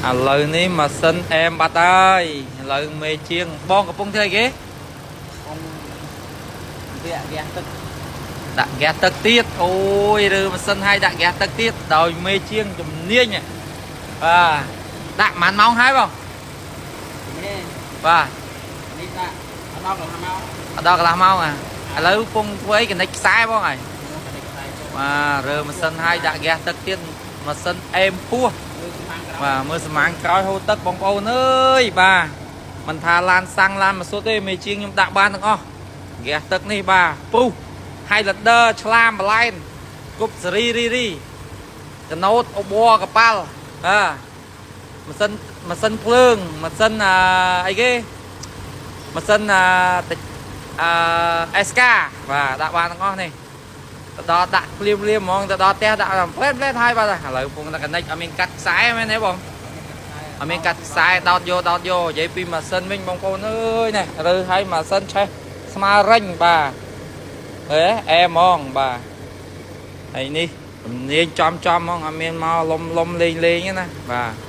ឥឡូវនេះម៉ាស៊ីនអែមបាត់ហើយឥឡូវមេជាងបងកំពុងធ្វើអីគេ បងវាក់ហ្គាសទឹក ដាក់ហ្គាសទឹកទៀតអូយឬម៉ាស៊ីនឲ្យដាក់ហ្គាសទឹកទៀតដោយមេជាងជំនាញបាទដាក់ប៉ុន្មានម៉ោងហើយបង នេះ បាទ នេះដាក់អត់ដល់កន្លះម៉ោង អត់ដល់កន្លះម៉ោងអាឥឡូវកំពុងធ្វើអីកណិចខ្សែបងហើយ កខ្សែចូល បាទរើម៉ាស៊ីនឲ្យដាក់ហ្គាសទឹកទៀតម៉ាស៊ីនអែមពោះ មើលស្មាំងក្រោយ បាទមើលស្មាងក្រោយហូរទឹកបងប្អូនអើយបាទមិនថាឡានសាំងឡានម៉ាស៊ូតទេមេជាងខ្ញុំដាក់បានទាំងអស់ហ្គាសទឹកនេះបាទព្រុស Highlander ឆ្លាមបឡែនគប់សេរីរីរីកណូតអូប័រកប៉ាល់បាទម៉ាស៊ីនម៉ាស៊ីនភ្លើងម៉ាស៊ីនអអីគេម៉ាស៊ីនអតិចអអេសកាបាទដាក់បានទាំងអស់នេះទៅដល់ដាក់ភ្លាមភ្លាមហ្មងទៅដល់ផ្ទះដាក់ផ្លែតផ្លែតហើយបាទឥឡូវកំពុងតែកណិចអត់មានកាត់ខ្សែមែនទេបង អត់មានកាត់ខ្សែដោតយកដោតយកនិយាយពីម៉ាស៊ីនវិញបងប្អូនអើយនេះរើឲ្យម៉ាស៊ីនឆេះស្មើរិញបាទហេអែហ្មងបាទហើយនេះជំនាញចំចំហ្មងអត់មានមកលុំលុំលេងលេងទេណាបាទ។